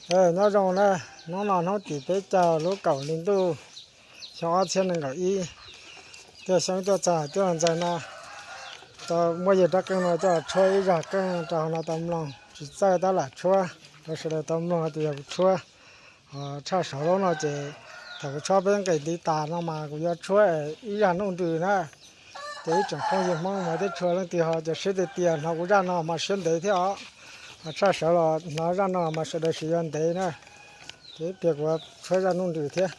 Nyob zoo na, hnub no hnub tim peb caug lub kaum hli ntuj, xyoo ob txhiab nees nkaum ib, tiaj xyoob tuaj txog tuaj los ntxaws no, tau muab yawg rab qeej no coj los tshuab ib zag qeej rau hauv no tau mloog, tsis txawj tab lam tshuab rau sawv daws tau mloog tias yog kuv tshuab. Tshaj saud lub no ces thaum kuv tshuab peb nqes ntiv tas no mas kuv yuav tshuab ib zaj nuj nrws na. Ces ib tsoom phooj ywg Hmoob hmov thiab tshua leej twg ho cov siab tiag tiag hnov kuv zaj no mas siab ntev thiab os. Tshaj sawv los hnov zaj no mas sawv daws sis yuav ntev na. Ces ib pliag kuv tshuab zaj nuj nrws thiab.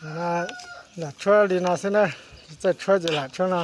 Lam tshuab li no xwb na, txawj tshuab ces lam tshuab no.